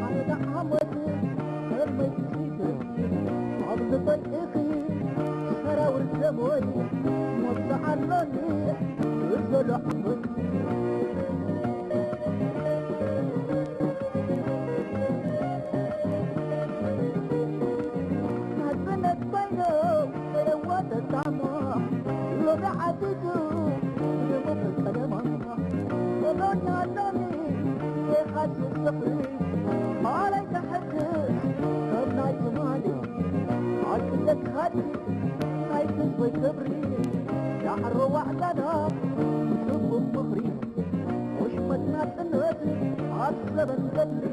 ሓደ ዓመት ሕልመይ ትስይት ኣብ ልበይ እኺ ሰራውር ደሞይ ሞት ኣለኒ ዘሎ ዓመት ናጽነት ኮይኑ ተለወጠ ጣዕማ ሎሚ ዓቢቱ ንሙቕ ቀለማ ሎሚ ኣለኒ የኻትት ፍቕሪ ማለይ ተሐድስ ከም ናይ ትማሊ ኣልቅሰት ሃዲ ናይ ህዝበይ ክብሪ ዳዕሮ ዋዕላና ጽቡቕ ምኽሪ ወሽመት ናጽነት ኣብ ዘበን ገድሊ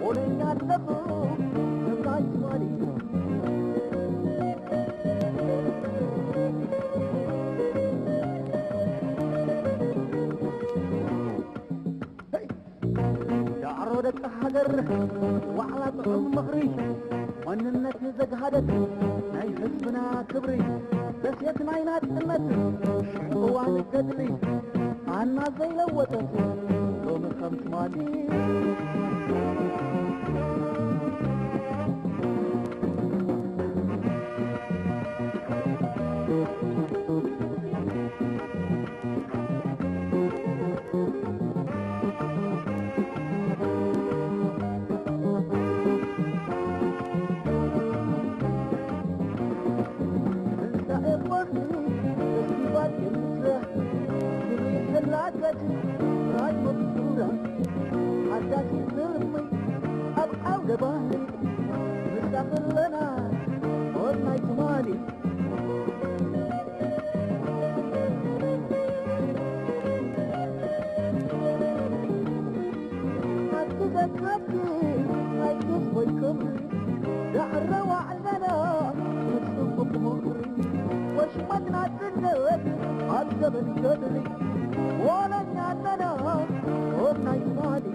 ሆነኛ ኣለኹ ከም ናይ ትማሊ ዳዕሮ ደቂ ሃገር ዋዕላ ጥዑም ምኽሪ መንነት ዘግሃደት ናይ ህዝብና ክብሪ ደሴት ናይ ናጽነት እዋን ገድሊ ኣና ዘይለወጠት ሎሚ ከም ትማሊ ሓዳሽ ህልሚ ኣብ ዓውደ ባህሊ ንሳኽለና ኦል ናይ ትማሊ ሓግዘካኪ ናይ ክስቦይ ክብሪ ዳዕረ ዋዕለና ንጽቡቕ ምኽሪ ወሽመት ናጽነት ኣብ ዘበን ገድሊ ወለኛ ኣለና ኦል ናይ ትማሊ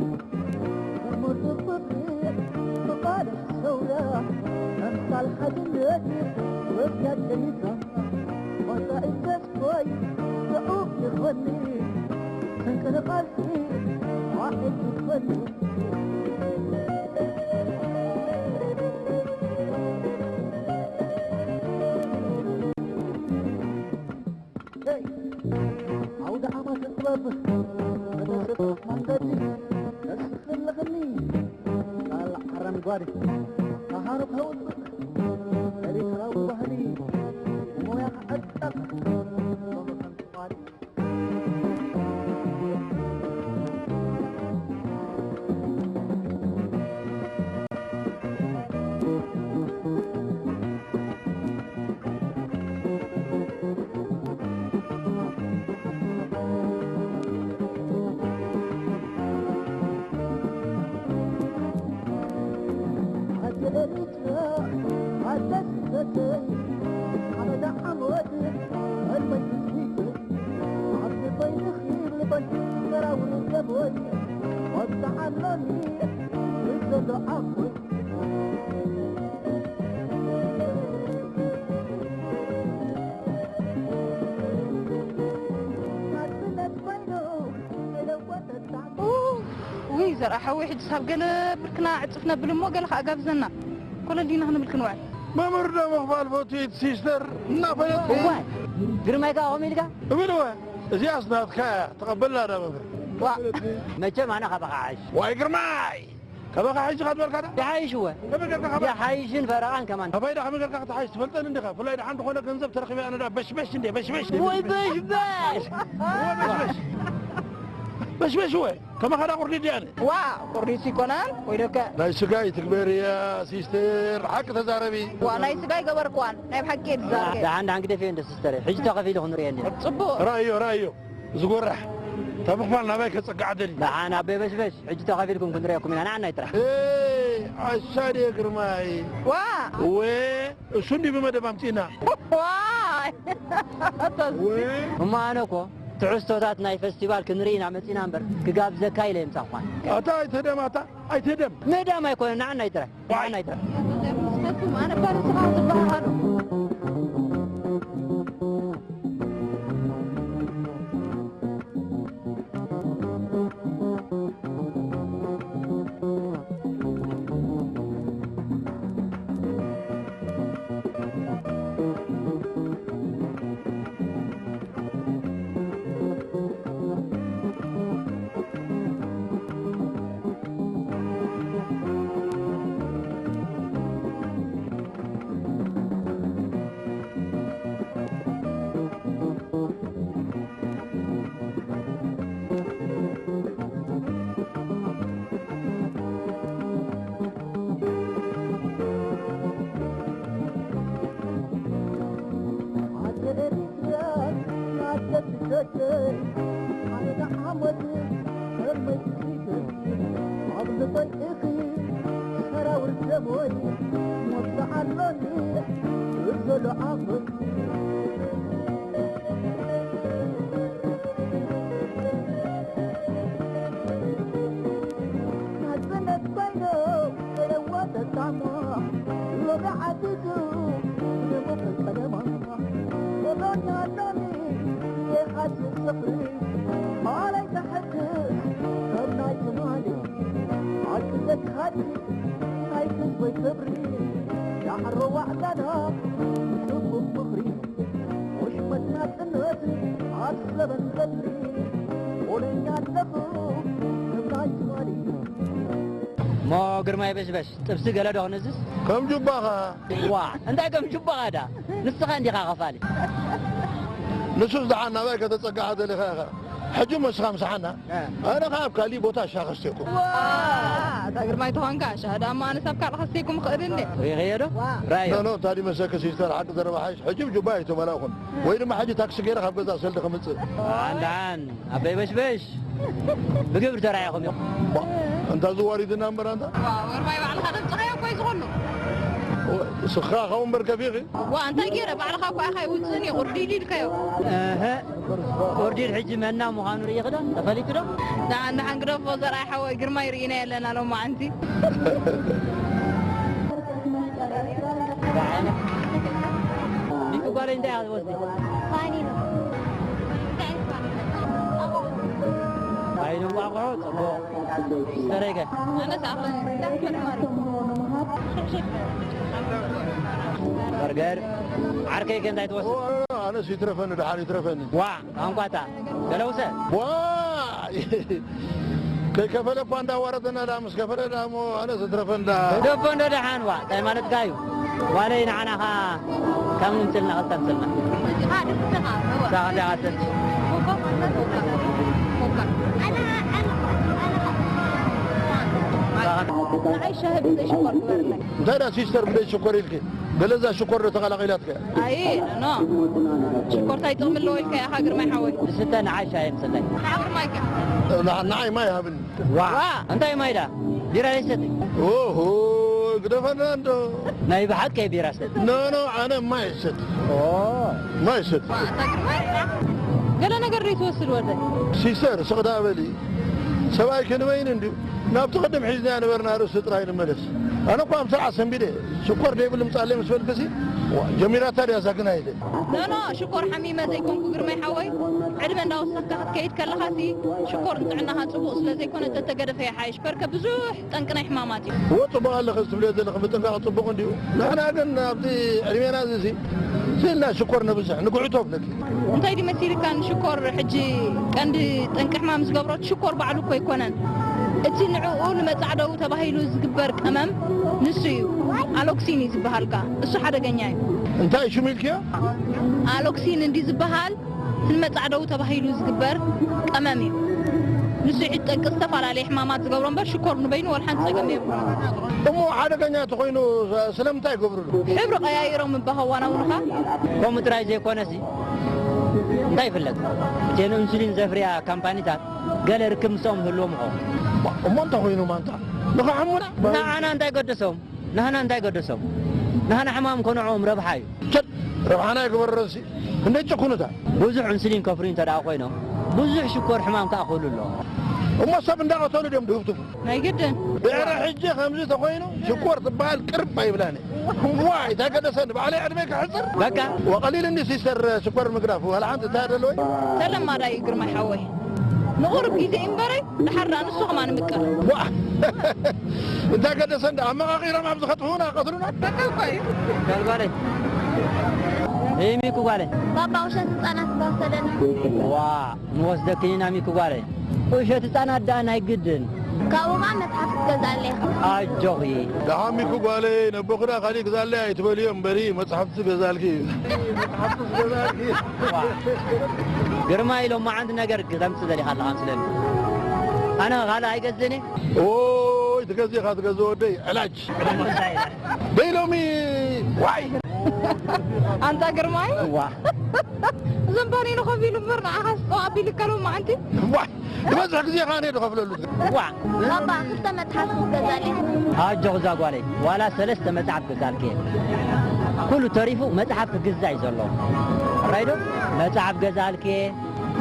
ብቃልሕ ሰውራ ኣምሳል ሓድነት ወስያት ገሊጻ መጻኢ ተስፋይ ጽዑቕ ይኾኒ ስንቂ ንቓልሲ ዋሒድ ይኾኒ ኣውደ ኣማት ጥበብ ብተሰጥኦ መንገዲ ተስፍልኽኒ ቃል ኣረንጓዴ ተሃሩ ከውፅእ ኤሪትራዊ ባህሊ ብሞያ ክዕጠቕ ሎሚ ከም ትማሊ ውይ ዘርኣ ሓወይ፣ ሕጂ ሳብ ገለ ብርክና ዕጽፍ ነብል እሞ ገለ ከኣ ጋብዘና። ኮለል ዲና ክንብል ክንውዕል። መምህር ደሞ ክፋል ፈትዩ እቲ ሲስተር እናፈለጥኩ። እዋይ፣ ግርማይ ከኣ ከምኡ ኢልካ? እብል እወ፣ እዚኣስ ናትካ እያ፣ ተቐበልና እዳ መምህር። ዋ፣ መቸም ኣነ ካባኻ ይሓይሽ። ዋይ ግርማይ! ካባኻ ሓይሽ ኢኻ ዝበልካ ዶ? ይሓይሽ እወ። ከመይ ጌርካ ካባኻ? ይሓይሽን ፈረቓን ከማን። ኣባይ ዳ ከመይ ጌርካ ክትሓይሽ ትፈልጠኒ እንዲኻ? ብፍላይ ደሓን ዝኾነ ገንዘብ ተረኺበ ኣነ ዳ በሽበሽ እንዴ፣ በሽበሽ። ወይ በሽበሽ! እወ በሽበሽ። በሽበሽ እወ። ከማኻ ዳ ቁርዲድ እያ ኣነ። ዋ፣ ቁርዲድ ሲኮናን ወይ ደከ። ናይ ስጋይ ትግበር እያ ሲስተር፣ ሓቂ ተዛረቢ። ዋ፣ ናይ ስጋይ ገበርክዋን፣ ናይ ብሓቂ እየ ዝዛረብ። ደሓን ደሓን ግደፍዮ እንደ ሲስተር፣ ሕጂ ተኸፊሉ ክንርእዮ እንዲና። ጽቡቕ። ራእዮ፣ ራእዮ። ዝጎራሕ። እታ ምኽፋል ናባይ ከጸግዓ ደሊ። ደሓን ኣቦይ በሽበሽ፣ ሕጂ ተኸፊልኩም ክንርእየኩም ኢና፣ ንዓናይ ጥራሕ። ኤ፣ ዓሻ ድየ ግርማይ? ዋ! እወ፣ እሱ እንዲ ብመደብ ኣምጺእና። ዋይ! እሞ ኣነ እኮ ትሕዝቶታት ናይ ፈስቲቫል ክንርኢ ኢና መጺና እምበር፣ ክጋብዘካ ኢለ የምጻእኳን። ኣታ ኣይትህደም ኣታ፣ ኣይትህደም። ምህዳም ኣይኮነን፣ ንዓናይ ጥራሕ። ዋይ! ኣነ እባ ንስኻ ትበሃሃሉ። ደገይ ሓደ ዓመት ሰመይ ትሒት ኣብ ዝበይእኺ ሰራውር ደሞይ ሞት ኣለኒ ዘሎ ዓቕሚ። ናጽነት ኮይኑ ለዋተ ጣዕማ ሎሚ ዓዚዙ ንሙቕ ጸለማ። ሎሚ ኣሎሚ የኻሲ ስኽሪ ማለይ ተሐድስ ከም ናይ ትማሊ። ዓቂ ዘካዲ ናይ ህዝበይ ክብሪ ዳዕሮ ዋዕላና ንስኹም ምኽሪ። ወሽመት ናጽነት ኣብ ዘበን በትሪ ኦለኛ ኣለኹ ከም ናይ ትማሊ። እሞ ግርማይ በሽበሽ፣ ጥብሲ ገለ ዶ ክንእዝዝ? ከም ጁባኻ። ዋ፣ እንታይ ከም ጁባኻ ዳ? ንስኻ እንዲኻ ኸፋሊ። ንሱስ ደሓን ናባይ ከተጸግዓ ደሊኻ ኢኻ። ሕጂ መስኻ ምሳሓና። እ። ኣነ ኸኣ ኣብ ካሊእ ቦታ ሻኸ ስተይኩም። ዋ፣ እታ ግርማይ ተኾንካ፣ ሻሂ ደኣ እሞ ኣነስ ኣብ ካልእ ከስተይኩም እኽእል እንዴ? ሪኸዮ ዶ? ዋ። ራእዮ። ኖ፣ ኖ፣ ታዲ መሰከ ሲስተር፣ ሓቂ ዘረባ ሓይሽ። ሕጂ ብጁባ ኣይተመላእኹን። ወይ ድማ ሕጂ ታክሲ ገይረ ካብ ገዛ ሰልዲ ከምጽእ። ደሓን፣ ደሓን፣ ኣበይ በሽበሽ? ብግብሪ ተራኢኹም ኢኹም። ባ፣ እንታ ዝዋሪድና እምበር ኣንታ። ዋ፣ ወርባይ ባዕልኻ ደምጽኻዮ እኮ እዩ ዝኾኑ። ኦ፣ ስኻ ኻው እምበር ከፊኺ። ዋ፣ እንታይ ገይረ? ባዕልኻ እኮ ኢኻ ይውጽእን እዩ፣ ቁርዲድ ኢልካዮ። እህ፣ ቁርዲድ ሕጂ መና ምዃኑ ርኢኺ ዶ? ተፈሊጡ ዶ? ደሓን፣ ደሓን ግደፎ ዘርኣይ ሓወይ፣ ግርማይ ርኢና የለና ሎማዓንቲ። ሚኪ ጓለይ እንታይ ኢኻ ትወስዲ? ፋይን። ፋይን እንቋቑሖ፣ ጽቡቕ። ስተረይከ? ኣነስ ኣኽለን እንዳፈርማሪ። በርገር። ዓርከይከ እንታይ ትወስድ? ኦ፣ ኣነስ ይትረፈኒ፣ ደሓን ይትረፈኒ። ዋ፣ ቋንቋታ። ገለ ውሰድ። ዋ! ከይከፈለ እኳ እንዳዋረደና ዳ ምስ ከፈለ ዳ እሞ ኣነ ዝትረፈን ዳ። ደፎ እንዶ ደሓን ዋ፣ እንታይ ማለትካ እዩ? ዋለይ ንዓና ኸዓ ከም ምምስልና ክልተ ምምስልና። ንስኻ እንታይ ትሰቲ? ንዓይ ሻሂ ብዘይ ሽኮር ግበርለይ። እንታይ ዳ ሲስተር ብዘይ ሽኮር ኢልኪ? ገለ እዛ ሽኮር ዶ ተቐላቒላትካ? ኣይ፣ ኖ። ሽኮር ታይ ጥቕሚ ኣለዎ ኢልካ ኢኻ ግርማይ ሓወይ? ዝስተ ንዓይ ሻሂ ምሰተይ። ንዓ ግርማይ ከ? ንዓ-፣ ንዓይ ማይ ሃብኒ። ዋ፣ ዋ። እንታይ ማይ ዳ? ቢራ ይሰቲ? ኦሆ፣ ግደፈና እንዶ። ናይ ብሓቂ ቢራ ሰቲ። ኖ፣ ኖ፣ ኣነ ማይ ሰቲ። ኦ። ማይ ሰቲ። ዋ፣ ኣታ ግርማይ። ገለ ነገር ዶ ትወስድ ወደይ? ሲስተር፣ ስቕ ደኣ በሊ። ሰብኣይ ክንበይን እንድዩ። ናብቲ ቅድም ሒዝናዮ ነበርና ርእሲ ጥራይ ንመለስ። ኣነ እኳ ኣብ ስራሕ ሰንቢደ፣ ሽኮር ደይብሉ ምጻለይ ምስ በልክሲ፣ ዋ፣ ጀሚራታ ድያ እዛ ግና ኢለ። ኖ፣ ኖ፣ ሽኮር ሓሚመ ዘይኮንኩ ግርማይ ሓወይ፣ ዕድመ እንዳወሰኽካ ክትከይድ ከለኻሲ፣ ሽኮር ንጥዕናኻ ጽቡቕ ስለ ዘይኮነ ተተገደፈ ይሓይሽ። ሽኮር ከ ብዙሕ ጠንቂ ናይ ሕማማት እዩ። እዎ፣ ጽቡቕ ኣለኺ ትብልዮ ዘለኺ፣ ምጥንቃቕ ጽቡቕ እንድዩ። ንሕና ግን ኣብቲ ዕድሜና እዚሲ፣ ስኢልና ሽኮር ነብዝሕ፣ ንጉዕቶ ኣብለኪ። እንታይ ድዩ መሲልካ ንሽኮር ሕጂ ቀንዲ ጠንቂ ሕማም ዝገብሮ? እቲ ሽኮር ባዕሉ እኮ ኣይኮነን። እቲ ንዕኡ ንመጻዕደዊ ተባሂሉ ዝግበር ቀመም ንሱ እዩ። ኣሎክሲን እዩ ዝበሃል ከኣ። እሱ ሓደገኛ እዩ። እንታይ ሽሙ ኢልክዮ? ኣሎክሲን እንዲ ዝበሃል ንመጻዕደዊ ተባሂሉ ዝግበር ቀመም እዩ። ንሱ እዩ ጠንቂ ዝተፈላለየ ሕማማት ዝገብሮ እምበር ሽኮር ንበይኑ ወላ ሓንቲ ጸገም የብሉን። እሞ ሓደገኛ ተኾይኑ ስለምንታይ ይገብርሉ? ሕብሪ ቀያይሮም እባ ከዋናውኑኻ። ከምኡ ጥራይ ዘይኮነሲ እንታይ ይፍለጥ? እተን ኢንሱሊን ዘፍርያ ካምፓኒታት ገለ ርክብ ምስኦም ይህልዎም ይኸውን። እሞ እንታይ ኮይኑ ማንታ? ንኽሓሙና? ንዓና እንታይ ገደሶም? ናህና እንታይ ገደሶም? ናህና ሕማም ከነዕኦም ረብሓ እዩ። ቸል! ረብሓና ይግበረንሲ። እንደ ጭኩኑታ። ብዙሕ ኢንሱሊን ከፍርዩ እንተ ደኣ ኮይኖም፣ ብዙሕ ሽኮር ሕማም ከኣ ክህሉ ኣለዎ። እሞ ሰብ እንዳቐተሉ ድዮም ድህብትፉ? ናይ ግድን። ድሕሪ ሕጂ ከምዚ ተኾይኑ፣ ሽኮር ትበሃል ቅርብ ኣይብላን እየ። ዋይ፣ እንታይ ገደሰኒ፣ ባዕለይ ዕድመይ ከሕጽር? በቃ። ወቐሊል እንዲ ሲስተር ሽኮር ምግዳፍ፣ ዋላ ሓንቲ እንታይ ኣለወይ? ተለማዳይ እዩ ግርማይ ሓወይ። ንቑሩብ ግዜ እምበረይ፣ ድሓር ደኣ ንሱ ከማን ምቅር። ዋ! እንታይ ገደሰ እንዳ ኣመቓቒሮም ኣብዚ ከጥፍኡና፣ ቀትሉና? በቃ እኮ እዩ። ጓል ጓለይ። እይ ሚኩ ጓለይ። ባባ ውሸት ህጻናት እንዳወሰደና። ዋ! ንወስደክን ኢና ሚኩ ጓለይ። ውሸት ህጻናት ደኣ ናይ ግድን። ካብኡ ኸኣ መጽሓፍ ክትገዝኣለይ ኢኻ። ኣጆኺ። ደሓን ሚኩ ጓለይ፣ ነቦኺ ደኣ ካሊእ ግዛለይ ኣይትበልዮ እምበሪ፣ መጽሓፍቲ ገዛልኪ። መጽሓፍቲ ገዛልኪ። ዋ። ግርማይ፣ ሎማዓንቲ ነገር ክተምጽእ ደሊኻ ኣለኻ መስለኒ። ኣነ ካልእ ኣይገዝእን እየ። ኦይ፣ ትገዝእ ኢኻ፣ ትገዝእ ወደይ፣ ዕላጅ። ደይ ሎሚ፣ ዋይ። ኣንታ ግርማይ፣ ዋ። ዘንባኒ ንኸፊሉ እምበር ንዓኻስ ጠዋእ ኣቢልካ ሎማዓንቲ። ዋ፣ ዝበዝሕ ግዜ ኸኣ እየ ዝኸፍለሉ። ዋ። ባባ፣ ክልተ መጽሓፍ ክገዛልየ። ኣጆኺ እዛ ጓለይ፣ ዋላ ሰለስተ መጽሓፍ ክገዛልኪ እየ። ኩሉ ተሪፉ መጽሓፍ ክግዛእ እዩ ዘሎ። ራይዶ፣ መጽሓፍ ገዛልኪ እየ፣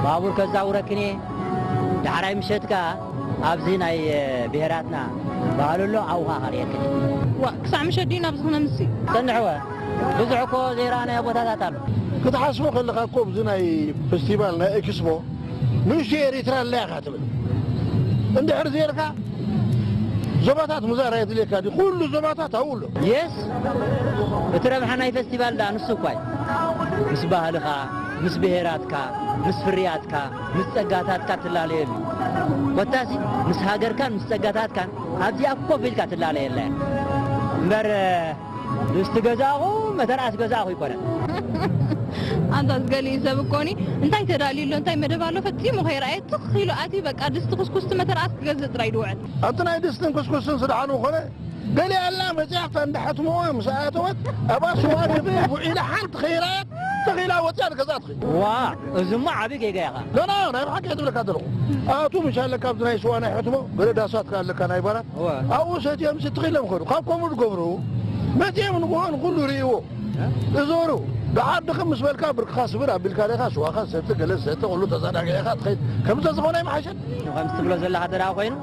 ባቡር ከዛውረክን እየ። ዳሕራይ ምሸት ከኣ ኣብዚ ናይ፣ እ፣ ብሄራትና ባህሊ ኣሎ፣ ኣብኡ ኸኣ ከርእየክን እየ። ዋ፣ ክሳዕ ምሸት ድዩ ናብዚ ክነምሲ? ጸንሕወ። ብዙሕ እኮ ዘይረኣናዮ ቦታታት ኣሎ። ክትሓስቦ ከለኻ እኮ፣ ኣብዚ ናይ ፌስቲቫል፣ ናይ ኤክስፖ፣ ንእሽቶ ኤሪትራ ኣላ ኢኻ ትብል። እንድሕር ዘየልካ፣ ዞባታት ምዛር ኣየድልየካ ድዩ? ኩሉ ዞባታት ኣብኡ ኣሎ። የስ፣ እቲ ረብሓ ናይ ፌስቲቫል ደኣ ንሱ እኳ እዩ። ምስ ባህልኻ፣ ምስ ብሄራትካ፣ ምስ ፍርያትካ፣ ምስ ጸጋታትካ ትላለየሉ። ኮታሲ ምስ ሃገርካን ምስ ጸጋታትካን ኣብዚኣ ኮፍ ኢልካ ትላለየላ እያ። እምበር፣ ድስቲ ገዛእኹ፣ መተርኣስ ገዛእኹ ኣይኮነን። ኣንታ ዝገሊኡ ሰብ እኮኒ፣ እንታይ ተዳልዩ ኣሎ፣ እንታይ መደብ ኣሎ ፈጺሙ ከይረኣየ ትኽ ኢሉ ኣትዩ፣ በቃ ድስቲ ኩስኩስቲ መተርኣስ ክገዝእ ጥራይ ድውዕል። ኣብቲ ናይ ድስትን ኩስኩስትን ስድሓኑ ኮነ፣ ገሊኣ ኣላ መጺኣ ኣብታ እንዳሓትመዋ ምስ ኣተወት፣ ኣብኣ ስዋ ደፊኣ ውዒላ ሓንቲ ከይረኣየት፣ ተኺላ ወጺኣ ንገዝኣ ትኸይድ። ዋ፣ እዚማ ዓቢ ጌጋ ኢኻ። ኖ፣ ኖ፣ ናይ ብሓቂ እየ ዝብለካ ዘለኹ። ኣቱ ምሽ ኣለካ ኣብዚ ናይ ስዋ ናይ ሕትሞ፣ ገለ ዳሳት ከኣ ኣለካ ናይ ባራት። እወ። ኣብኡ ሰትዮም ስቲ ኺሎም ኸዱ። ካብ ከምኡ ዝገብሩ፣ መጺኦም ንግሆ ንኹሉ ርእይዎ። እዞሩ፣ ደሓር ድኽም ምስ በልካ ብርክኻ ስብር ኣቢልካ ዲኻ፣ ስዋኻ ሰቲ፣ ገለ ሰቲ፣ ኩሉ ተዘናጊዕካ ትኸይድ። ከምዚ ተዝኾነ ኣይምሓሸን? ከምዚ ትብሎ ዘለኻ እንተ ደኣ ኮይኑ፣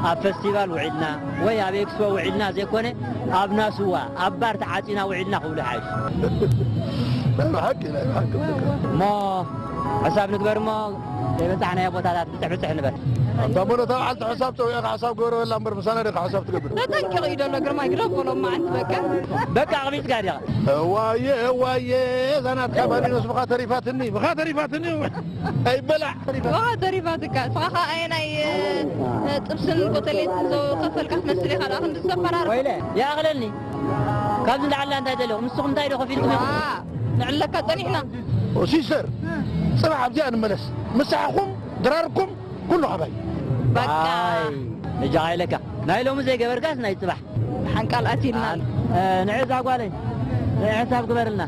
ኣብ ፈስቲቫል ውዒልና ወይ ኣብ ኤክስፖ ውዒልና ዘይኮነ፣ ኣብና ስዋ፣ ኣብ ባር ተዓጺና ውዒልና ክብሉ ይሓይሽ። ናይ ብሓቂ፣ ናይ ብሓቂ። እሞ ሕሳብ ንግበር እሞ፣ ዘይበጻሕናዮ ቦታታት ብጽሕ ብጽሕ ንበል። ኣንታ እሞ ነታ በዓልቲ ሕሳብ ጸዊዕኻ ሕሳብ ግበረላ እምበር፣ ምሳና ዲኻ ሕሳብ ትገብር? ተጠንቂቑ እዩ ዘሎ ግርማይ፣ ግደፎ ሎም መዓልቲ በቃ። በቃ ኣቕቢጽካ ዲኻ? እዋየ፣ እዋየ፣ እዛ ናትካ ባኒኖስ ብኻ ተሪፋትኒ፣ ብኻ ተሪፋትኒ። ኣይበላዕ። ብኻ ተሪፋትካ። ንስኻ ኸኣ ኣየናይ፣ እ፣ ጥብስን ኮተሌትን ዝኸፈልካ ትመስል ኢኻ ደኣ ክንዲ ዝተፈራርቕ። ወይለ፣ ይኣኽለኒ። ካብዚ ንላዕሊ እንታይ ደለኹም? ንስኹም እንታይ ዶ ከፊልኩም ኢኹም? ዋ፣ ንዕለካ ጸኒሕና። ኦ፣ ሲስተር፣ ጽባሕ ኣብዚኣ ንመለስ። ምሳሕኹም፣ ድራርኩም፣ ኩሉ ኻባይ። በቃ። ኣይ፣ ነጃ ኢለካ። ናይ ሎሚ ዘይገበርካስ ናይ ጽባሕ። ሓንቃል ኣትይልና። እ፣ ንዒ እዛ ጓለይ፣ ንዒ ሕሳብ ግበርልና።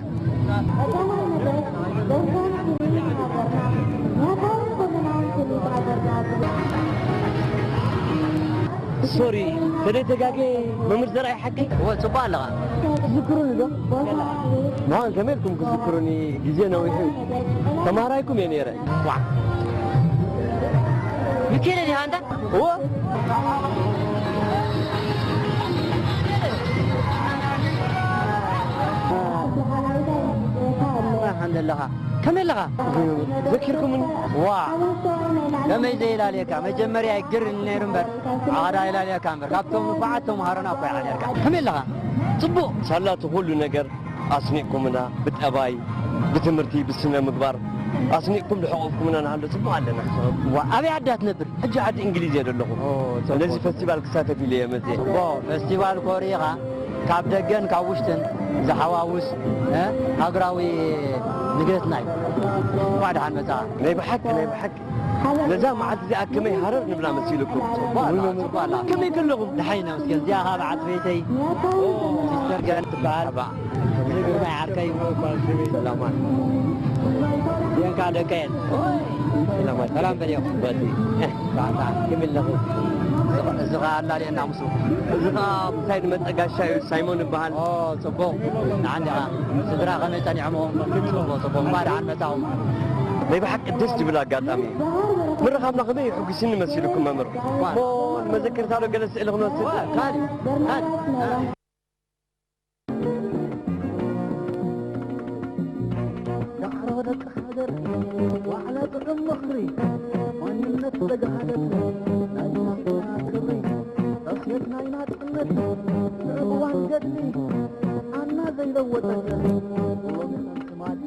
ሶሪ፣ ተደይ ተጋጌ መምህር ዘርኣይ ሓቂ? እወ፣ ጽቡቕ ኣለኻ። ትዝክሩኒ ዶ? ምዃን ከመይ ኢልኩም ክትዝክሩኒ? ግዜ ነዊሑ እዩ። ተማሃራይኩም እየ ነይረ። ዋዕ። ሚካኤል ዲኻ ኣንታ? እወ። ራሕን ዘለኻ። ከመይ ኣለኻ? ዘኪርኩምኒ? ዋዕ። ከመይ ዘይላለየካ? መጀመርያ ይግር ነይሩ እምበር፣ ዓዳ ይላለየካ እምበር፣ ካብቶም ንፉዓት ተምሃሮና እኮ ኢኻ ነርካ። ከመይ ኣለኻ? ጽቡቕ። ሳላ እቲ ኩሉ ነገር ኣስኒቕኩምና፣ ብጠባይ፣ ብትምህርቲ፣ ብስነ ምግባር ኣስኒቕኩም ዝሕቆፍኩምና ንሃሎ ጽቡቕ ኣለና። ዋ፣ ኣበይ ዓዲ ትነብር? ሕጂ ዓዲ እንግሊዝ እየ ዘለኹ። ኦ፣ ጽቡቕ። ነዚ ፈስቲቫል ክሳተፍ ኢለ እየ መጽየ። ኦ፣ ፈስቲቫል ኮሪኻ ካብ ደገን ካብ ውሽጥን ዝሓዋውስ፣ እ፣ ሃገራዊ ንግደትና እዩ። እንኳዕ ደሓን መጻኻ። ናይ ብሓቂ፣ ናይ ብሓቂ። ነዛ መዓልቲ እዚኣ ከመይ ሃረር ንብላ መሲልኩም? ጽቡቕ ኣላ፣ ጽቡቕ ኣላ። ከመይ ከለኹም? ደሓን ኢና መስገን። እዚኣ ኸኣ በዓልቲ ቤተይ፣ ሲስተር ገነት ትበሃል። እባ። እዚ ግርማይ ዓርከይ። ሰላማት። እዚአን ከኣ ደቀየን። ሰላማት። ሰላም በልዮም። በል። ባታ፣ ከመይ ኣለኹም? እዚ ኸ-፣ እዚ ኸኣ ኣላልየና ምስኡ። እዚ ኸኣ ምሳይ ዝመጸ ጋሻ እዩ፣ ሳይሞን ይበሃል። ኦ፣ ጽቡቕ። ንዓን ዲኻ? ስድራ ከመይ ጸኒዖምዎ? ጽቡቕ፣ ጽቡቕ። እንኳዕ ደሓን መጻኹም። ናይ ብሓቂ ደስ ዝብል ኣጋጣሚ እዩ። ምርኻብና ከመይ የሕጉስኒ መሲልኩም መምህር። እሞ ንመዘከርታ ዶ ገለ ስእሊ ክንወስድ? ዋ፣ ካልእ፣ ካልእ። ዳዕሮ ደቂ ሃገር፣ ዋዕላ ጥዑም ምኽሪ፣ ማንነት ተጋሃደት፣ ናይ ሳሕና ክብሪ፣ ራስየት ናይ ናጽነት፣ ንዕቕዋን ገድሊ፣ ኣና ዘይለወጠት፣ ሎሚ ትማሊ።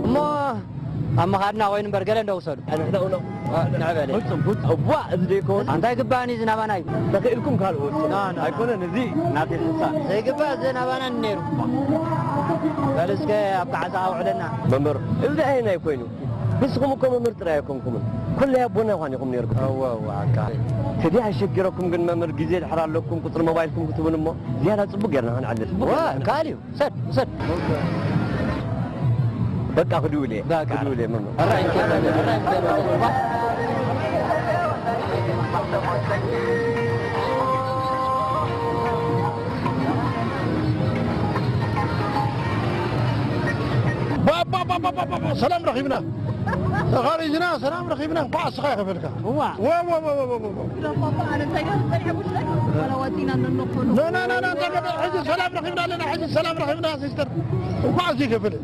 እሞ ኣብ ምኻድና ኮይኑ እምበር ገለ እንዶ ውሰዱ። ኣነ ክደውሎ። ንዕበለ። ፍጹም፣ ፍጹም። እዋ፣ እዚ ዘይኮን። ኣንታ ኣይግባእን እዩ፣ እዚ ናባና እዩ። ተኽኢልኩም ካልኦት። ና፣ ና፣ ና። ኣይኮነን፣ እዚ ናተይ ሕሳብ። ዘይግባእ፣ እዚ ናባና ነይሩ። በል እስከ ኣብ ካሕሳ ኣውዕለና። መምህር፣ እዚ ኣየናይ ኮይኑ? ንስኹም እኮ መምህር ጥራይ ኣይኮንኩምን። ኩሉ ኣቦና ይኾን ኢኹም ነይርኩም። እወ፣ እወ፣ ኣካ። ተዲ ኣሸጊረኩም ግን መምህር፣ ግዜ ድሕር ኣለኩም፣ ቁጽሪ ሞባይልኩም ክትቡን እሞ፣ ዝያዳ ጽቡቅ ጌርና ክንዕልል። እወ፣ ካልእ እዩ። ሰድ፣ ሰድ። በቃ ክድውል እየ። በቃ። ክድውል እየ፣ መምህር። ሕራይ እንከይበለ፣ ሕራይ እንከይበለ። ባ፣ ባ፣ ባ፣ ሰላም ረኺብና። ተኻሪጅና፣ ሰላም ረኺብና። እንኳዕ እስኻ ይኸፈልካ። እዋ። ወ፣ ወ፣ ወ። ና፣ ና፣ ና፣ ና፣ እንተ መጠ-፣ ሕጂ ሰላም ረኺብና ኣለና፣ ሕጂ ሰላም ረኺብና፣ ሲስተር። እንኳዕ እዚ ይኸፍል።